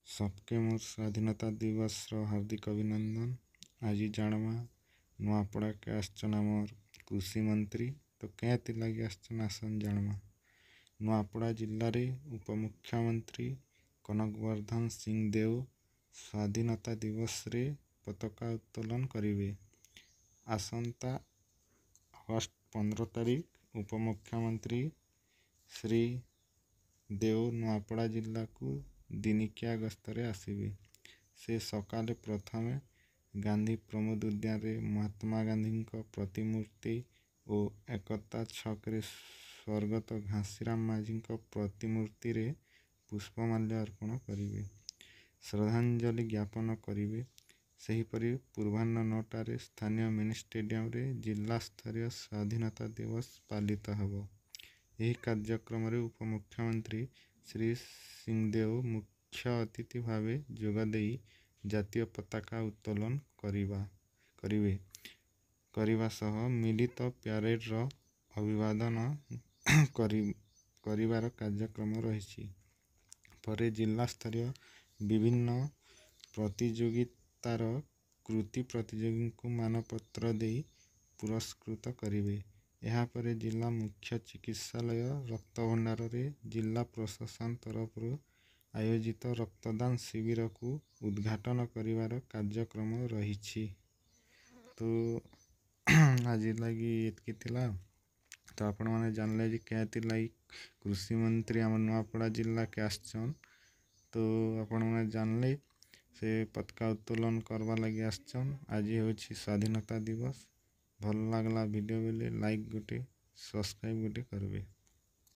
ସବକେ ମୋର୍ ସ୍ୱାଧୀନତା ଦିବସର ହାର୍ଦ୍ଦିକ ଅଭିନନ୍ଦନ। ଆଜି ଜାଣମା, ନୂଆପଡ଼ାକେ ଆସିଛନ୍ ଆମର୍ କୃଷି ମନ୍ତ୍ରୀ, ତ କେଁଥି ଲାଗି ଆସିଛନ୍, ଆସନ୍ ଜାଣମା। ନୂଆପଡ଼ା ଜିଲ୍ଲାରେ ଉପମୁଖ୍ୟମନ୍ତ୍ରୀ କନକ ବର୍ଦ୍ଧନ ସିଂଦେଓ ସ୍ୱାଧୀନତା ଦିବସରେ ପତାକା ଉତ୍ତୋଳନ କରିବେ। ଆସନ୍ତା ଅଗଷ୍ଟ 15 ତାରିଖ ଉପମୁଖ୍ୟମନ୍ତ୍ରୀ ଶ୍ରୀ ଦେଓ ନୂଆପଡ଼ା ଜିଲ୍ଲାକୁ ଦିନିକିଆ ଗସ୍ତରେ ଆସିବେ। ସେ ସକାଳେ ପ୍ରଥମେ ଗାନ୍ଧୀ ପ୍ରମୋଦ ଉଦ୍ୟାନରେ ମହାତ୍ମା ଗାନ୍ଧୀଙ୍କ ପ୍ରତିମୂର୍ତ୍ତି ଓ ଏକତା ଛକରେ ସ୍ୱର୍ଗତ ଘାସିରାମ ମାଝୀଙ୍କ ପ୍ରତିମୂର୍ତ୍ତିରେ ପୁଷ୍ପମାଲ୍ୟ ଅର୍ପଣ କରିବେ, ଶ୍ରଦ୍ଧାଞ୍ଜଳି ଜ୍ଞାପନ କରିବେ। ସେହିପରି ପୂର୍ବାହ୍ନ 9ଟାରେ ସ୍ଥାନୀୟ ମିନି ଷ୍ଟାଡିୟମରେ ଜିଲ୍ଲାସ୍ତରୀୟ ସ୍ୱାଧୀନତା ଦିବସ ପାଳିତ ହେବ। ଏହି କାର୍ଯ୍ୟକ୍ରମରେ ଉପମୁଖ୍ୟମନ୍ତ୍ରୀ ଶ୍ରୀ ସିଂଦେଓ ମୁଖ୍ୟ ଅତିଥି ଭାବେ ଯୋଗଦେଇ ଜାତୀୟ ପତାକା ଉତ୍ତୋଳନ କରିବେ କରିବା ସହ ମିଳିତ ପ୍ୟାରେଡର ଅଭିବାଦନ କରିବାର କାର୍ଯ୍ୟକ୍ରମ ରହିଛି। ପରେ ଜିଲ୍ଲାସ୍ତରୀୟ ବିଭିନ୍ନ ପ୍ରତିଯୋଗିତାର କୃତି ପ୍ରତିଯୋଗୀଙ୍କୁ ମାନପତ୍ର ଦେଇ ପୁରସ୍କୃତ କରିବେ। ଏହାପରେ ଜିଲ୍ଲା ମୁଖ୍ୟ ଚିକିତ୍ସାଳୟ ରକ୍ତଭଣ୍ଡାରରେ ଜିଲ୍ଲା ପ୍ରଶାସନ ତରଫରୁ ଆୟୋଜିତ ରକ୍ତଦାନ ଶିବିରକୁ ଉଦ୍ଘାଟନ କରିବାର କାର୍ଯ୍ୟକ୍ରମ ରହିଛି। ତ ଆଜି ଲାଗି ଏତ୍କି ଥିଲା। ତ ଆପଣମାନେ ଜାଣିଲେ ଯେ କେଁଥି ଲାଗି କୃଷି ମନ୍ତ୍ରୀ ଆମ ନୂଆପଡ଼ା ଜିଲ୍ଲାକେ ଆସିଛନ୍। ତ ଆପଣମାନେ ଜାଣିଲେ, ସେ ପତାକା ଉତ୍ତୋଳନ କରବା ଲାଗି ଆସିଛନ୍। ଆଜି ହେଉଛି ସ୍ୱାଧୀନତା ଦିବସ। ଭଲ ଲାଗଲା ଭିଡ଼ିଓ ବେଲେ ଲାଇକ୍ ଗୋଟେ, ସବସ୍କ୍ରାଇବ୍ ଗୋଟେ କରିବେ।